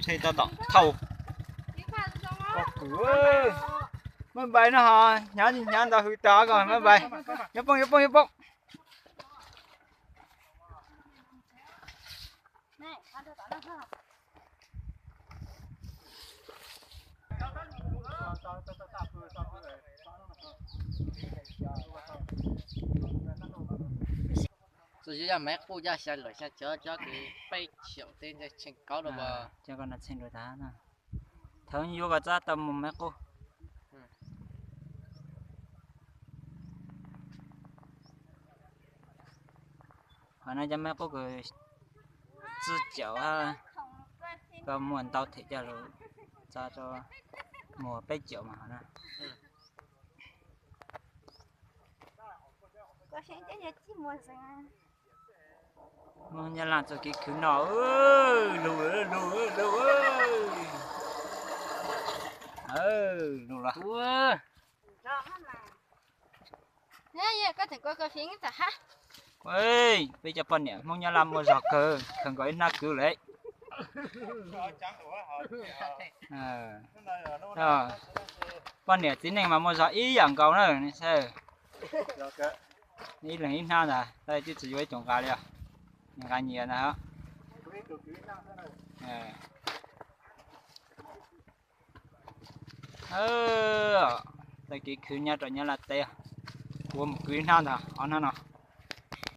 Thau, muaj npais no ho, hnyav hnyav ntau hws tag ko muaj npais. Yuav poob, yuav poob, yuav poob. Txawm yog maiv qus coj xya lawm xya cov, cov kws peb caum tej ntawd tsheej kaub rau. Cov ko no tsheej rau tag no. Thaum yuav kom txhob tau mus maiv qus. Qhov no cov maiv qub kws tsib caum, koj muaj ntau them coj lug txog rau mus peb caum mas qhov no. Hmoob Nyab Laj txoj kev khwv noj, lug, lug, lug, lug los. Peb cov poj niam Hmoob Nyab Laj muaj zog kawg, khaws nkaus ib hnab kwv lawm. Poj niam txiv neej mas muaj zog ib yam nkaus na. Ib leeg ib hnab ntag, tab twb tsis yuav ib tug nqa li os. Nqa nyias ntag. Txoj kev khwv nyob rau Nyab Laj teb, kuv mus kwv ib hnab ntag, ob hnab no.